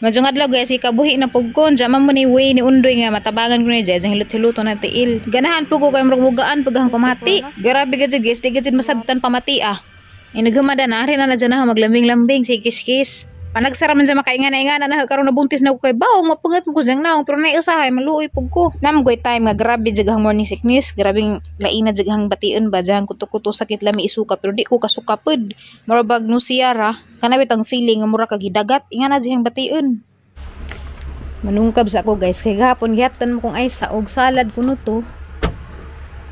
Madyong adlaw guys, ikabuhi na pug ko. Diyan man mo ni way ni Undoy nga matabangan ko ni Jay, diyan hilot-hiluto na tiil. Ganahan po ko kay murag mugaan pag ang pamati. Grabe ka dyan guys, di ka dyan masabtan pamati ah. Inaghumada na, ari na na dyan na maglambing-lambing, si kiss-kiss. Panagsara man siya makaingan-ingan na karon nabuntis na ko kay bawong mapangat mo ko siyang naong pero naiusahay maluoy pug ko. Namgoy time nga grabe jud ang morning sickness, grabing laina jud ang bation ba jang kuto-kuto sakit lami isuka pero di ko kasuka pud. Mura bag nausea ra, kana bitang feeling nga mura kag gidagat, ingana jud ang bation. Manungkab sa ako guys kay gahapon gihatan mo kong ay saog salad kuno to.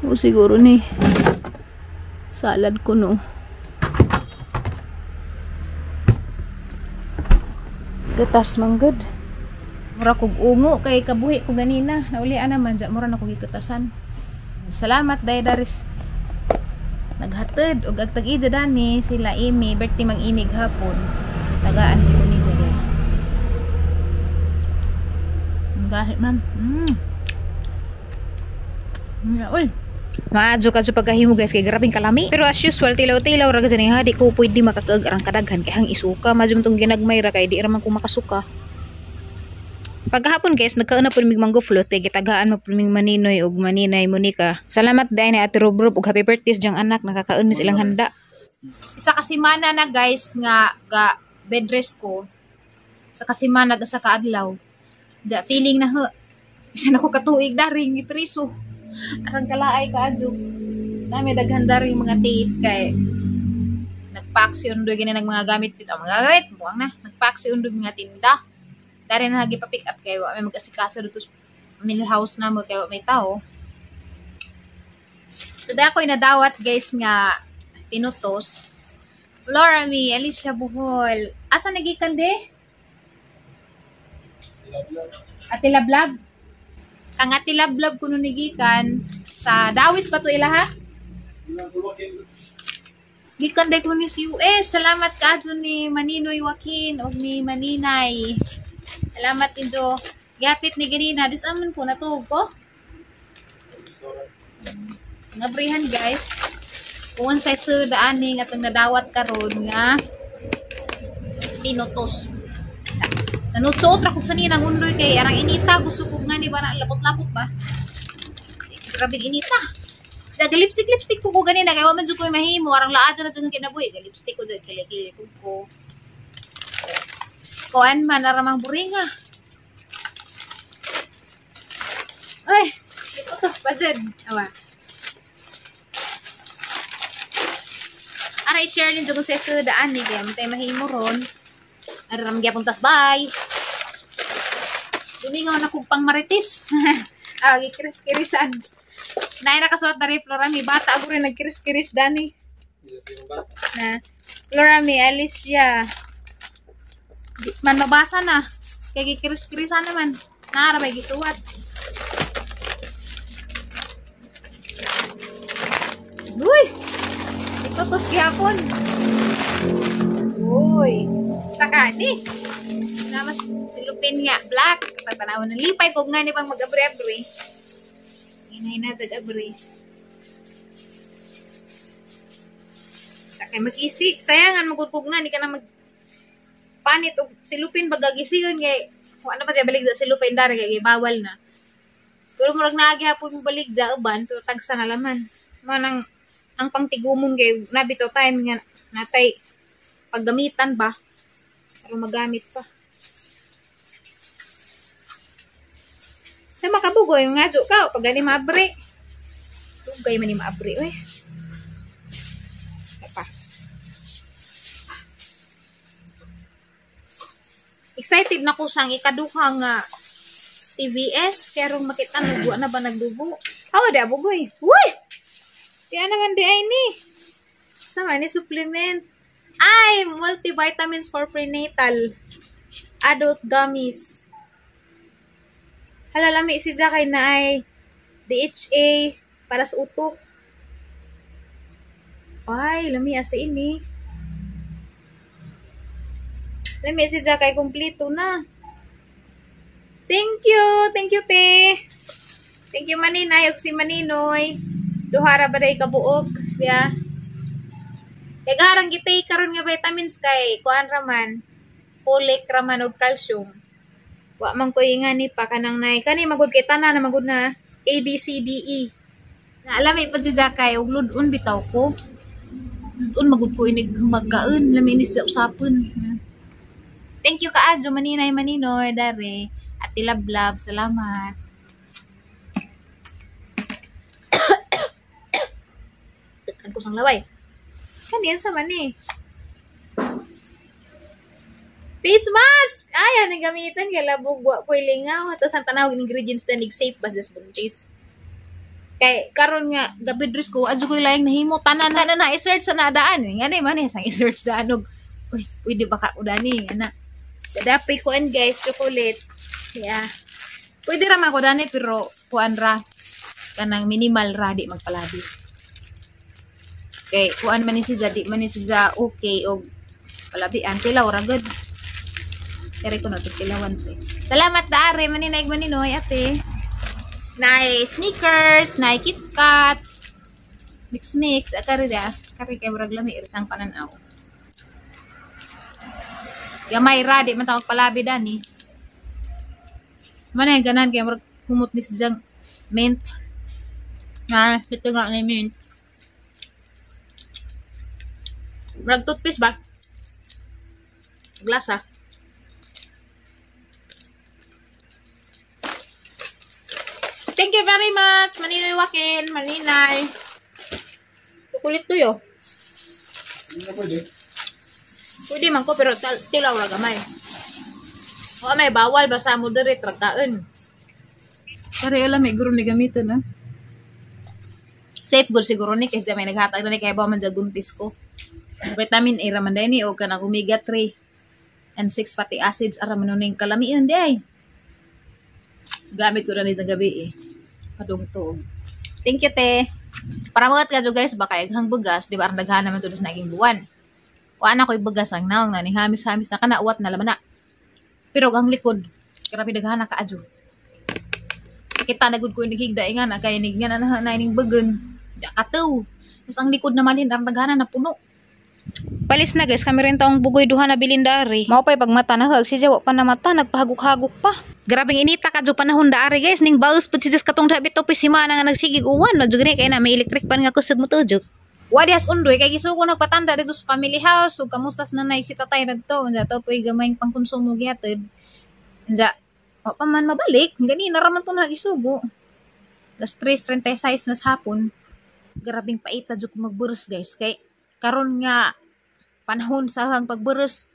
O siguro ni salad kuno. Gatas manggod. Mura kog ungo kay kabuhi ko ganina. Naulian naman ja mura na kog gikatasan. Salamat day daris. Naghatid og ag tag-ija dani sila Amy, birthday mang Amy hapon. Tagaan ko ni jaya. Ang gahi man. Uy. Maadyo ka sa pagkahimo guys kay grabing kalami. Pero as usual tilaw-tilaw ra gani ha, di ko pwede makakaag arang kadaghan kay hang isuka. Madyo tong ginagmay ra kay di ra man ko makasuka. Pagkahapon guys, nagkaon na pud mig mango float kay gitagaan mo pud mig Maninoy ug Maninay Monica. Salamat dai ni Ate Rubrob ug happy birthday sa diyang anak, nakakaon mi silang handa. Isa ka semana na guys nga ga bed rest ko. Sa ka semana ga sa kaadlaw. Ja feeling na ho. Isa na ko katuig daring gipriso. Arang kalaay ka adyo. Dami daghan daring mga tape kay nagpack si Undoy gani nag mga gamit bitaw mga gamit buwang na nagpack si Undoy mga tinda. Dari na lagi pa pick up kay wa may mag-asikaso dito sa family house na mo kay wa may tao. Today ako inadawat guys nga pinutos. Flora mi Alicia Bohol. Asa nagikan de? Ate Lablab. Kang Ate Lablab kuno nigikan sa Dawis ba to ila ha? Gikan day kuno ni sa US. Salamat kaadto ni Maninoy Joaquin og ni Maninay. Salamat injo. Gapit ni ganina dis aman ko natuog ko. Ngabrihan guys. Kung sa daan ni atong nadawat karon nga pinutos. Nanutsuot ra kog sa ninang Undoy kay arang inita gusto kog nga ni ba na lapot-lapot ba. Grabe inita. Daga lipstick lipstick po ko ganina kay wa man jud koy mahimo arang laad na jud ang kinabuhi. Ga lipstick ko jud kili-kili ko ko. Kuan man aramang buringa. Ay, iputos pa jud. Awa. Aray share ninyo kung sa daan ni kay tay mahimo ron. Aram gyapon tas bye. Dumingaw na kog pang marites. Ah, gikiris-kirisan. Nay nakasuot na rin Florami bata ako rin nagkiris-kiris dani. Na Florami Alicia. Di man mabasa na. Kay gikiris-kirisan naman. Naara bay gisuwat. Uy! Itutos gihapon. Uy! Saka ni. Na mas silupin nga black. Pagtanaw ng lipay kog nga ni pang mag-abri-abri. Hinay na jag abri. Saka mag-isi. Sayangan magudkog nga ni ka na mag panit og silupin bagagisigon kay wa na pa siya balik sa silupin dari kay bawal na. Pero murag naagi hapon mo balik sa uban pero tagsa na laman. Manang ang pangtigumon kay nabito time nga natay paggamitan ba? Pero magamit pa. Sa makabugoy nga jo ka pag gani maabre. Dugay man ni maabre oy. Pa. Excited na ko sang ikaduha nga TVS kay aron makita nagwa na ba nagdugo. Awa di abugoy. Uy! Kaya naman di ay ni. Sama ni supplement. Ay, multivitamins for prenatal. Adult gummies. Hala, lami si Jakay na ay DHA para sa utok. Ay, lami asa ini. Lami si Jakay kompleto na. Thank you. Thank you, te. Thank you, Maninay. Ug si Maninoy. Duha ra ba day kabuok? Ya. Kay garang gitay karon nga vitamins kay kuan ra man. Folic raman og calcium. Wa man ko ingani pa kanang nay kani magud kay tanan na magud na A B C D E. Na alam pud si Jakay og lud-on bitaw ko. Lud-on magud ko inig magkaon, lami ni sa usapon. Thank you kaadyo maninay maninoy dare. Ate Lablab, salamat. Tekan ko sang laway. Kaniyan sa man eh. Face mask! Ay, anong gamitan? Kalabog, wa ko'y lingaw. Ato sa tanaw, ingredients na nig-safe bas des buntis. Kay, karon nga, gabi dress ko, adyo ko'y laing nahimo. Tanan na na, i-search sa nadaan. Nga na, man, isang i-search daan. Og, uy, pwede ba ka udani? Ana. Dadapi ko guys, chocolate. Yeah. Pwede ra man ko dani, pero kuan ra. Kanang minimal ra, di magpalabi. Kay, kuan man ni siya, di man ni siya okay, og palabian. Tilaw ra, good. Kaya ko na ito, tilawan pre. Salamat daare, maninay maninoy, ate. Nay sneakers, nay KitKat. Mix mix, akari da. Kari kay murag lami irsang pananaw. Gamay ra di man tawag palabi dani. Manay ganan kay murag humot ni siyang mint. Ah, ito nga ni mint. Murag toothpaste ba? Glass ah. Thank you very much. Maninoy Wakin, Maninay. Kulit tuyo. Hindi na pwede. Pwede man ko, pero tilaw ra gamay. O may bawal, basta moderate ra kaon. Pero alam, may guro ni gamiton, ha? Safe good siguro ni, kasi may naghatag na ni, kaya ba man dyan buntis ko. Vitamin A raman din ni, o kanang omega 3 and 6 fatty acids, ara man nun yung kalamian di ay. Gamit ko na ni sa gabi eh. Padungtog. Thank you, te. Para magat ka guys, baka yaghang bugas, di ba, ang daghan naman to sa naging buwan. Wa na ko'y bugas ang naong na, hamis-hamis na kanauwat na laman na. Pero ang likod, grabe daghan na kaadyo. Kita na gud ko yung naghigda, nga na, kaya nigyan na na ining bagan. Kataw. Mas ang likod naman din, ang daghan na puno. Palis na guys, kami rin taong bugoy duha na bilindari. Mao pa'y pagmata na hag, si Jawa pa na mata, nagpahagok-hagok pa. Grabing inita kadyo panahon daari guys, ning baos pud si Jas katong dabi topi si mana nga nagsigig uwan, madjug ni kay na may electric pan nga kusog motujok. Wadi has undoy kay gisugo nagpatanda dito sa family house, ug kamustas na nay si tatay nagto, unja to poy gamayng pangkonsumo gihatod. Unja wa pa man mabalik, gani na ra man to nagisugo. Alas 3:36 na sa hapon. Grabing paita jud ko magburos guys kay karon nga panahon sa hang pagburos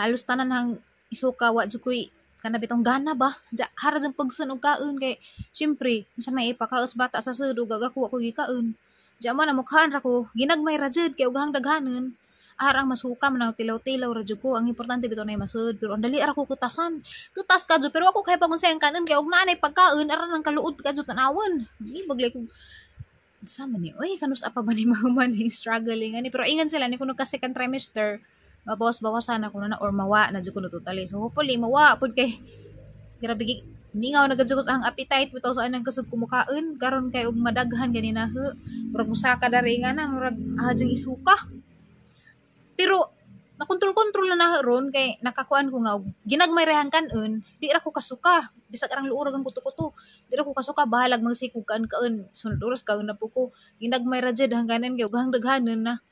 halos tanan hang isuka wa jud koy kana bitong gana ba ja hara jud pagsan og kaon kay syempre sa may ipakaos bata sa sud ug gagakuha ko gikaon ja man na mukhaan ra ko ginagmay ra jud kay ugahang daghanon arang masuka man ang tilaw-tilaw ra jud ko ang importante bitaw nay masud pero ang dali ra ko kutasan kutas ka jud pero ako kay pagun sa kanon kay og naanay pagkaon ara nang kaluod ka jud tanawon di baglay ko sama ni oy kanus apa ba ni mahuman ni struggling ani pero ingan sila ni kuno ka second trimester mabawas-bawasan ako na or mawa na jud kuno totally so hopefully mawa pud kay grabe mingaw na gud ko sa ang appetite bitaw sa anang kusog kumukaon karon kay og madaghan gani na hu murag musaka dari nga na murag ahajang isuka pero nakontrol-kontrol na na ron kay nakakuan ko nga ginagmay rehang kanon di ra ko kasuka bisag arang luorag ang kuto-kuto di ra ko kasuka bahalag magsikog kaan kaon sunod oras kaon na po ko ginagmay ra jud hangganan kay ugahang daghanon na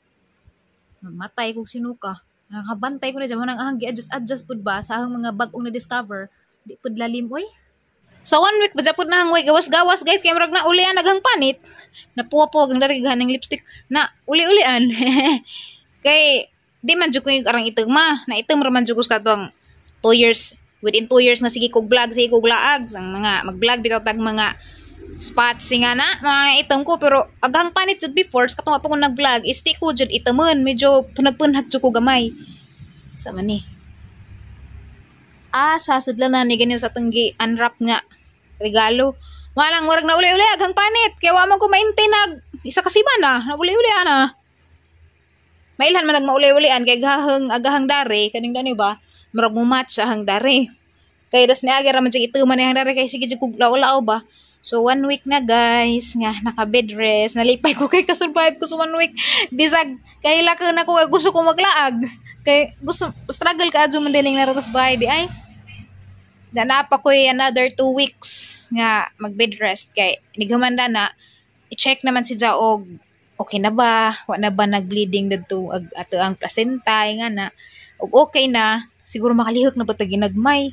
mamatay kog sinuka nakabantay ko na jud mo nang ahang gi-adjust adjust pud ba sa ahang mga bag-ong na-discover di pud lalim oy sa 1 week ba pud na hang way gawas-gawas guys kay murag na ulian naghang panit napuwa-puwa ang dari gahanang lipstick na uli-ulian kay di man jud ko yung arang itim ma na itim ra man jud ko sa katong 2 years within 2 years nga sige kog vlog sige kog laag sang mga mag-vlog bitaw tag mga spots nga na mga itim ko pero aghang panit jud before sa katong pa ko nag-vlog is di ko jud itimon medyo punag-punag jud ko gamay sa man ni sa sudlan na ni ganyan sa tunggi unwrap nga regalo walang warag na uli-uli aghang panit kay wa man ko maintain nag isa ka na na uli-uli ana. Mailhan man nagmauli-ulian kay gahang agahang dare kaning dani ba murag mo match ahang dare kay das niagi ra man jud ituman ang dare kay sige jud kog law-law ba so 1 week na guys nga naka bed rest nalipay ko kay ka-survive ko sa 1 week bisag kahila ka na ko gusto ko maglaag Kay gusto struggle ka adyo man dining naratos bahay di ay. Da na pa ko'y another 2 weeks nga mag bed rest kay nighamanda na i-check naman si og okay na ba, wa na ba nag-bleeding didto ag ato ang placenta nga na ug okay na siguro makalihok na ba ta ginagmay.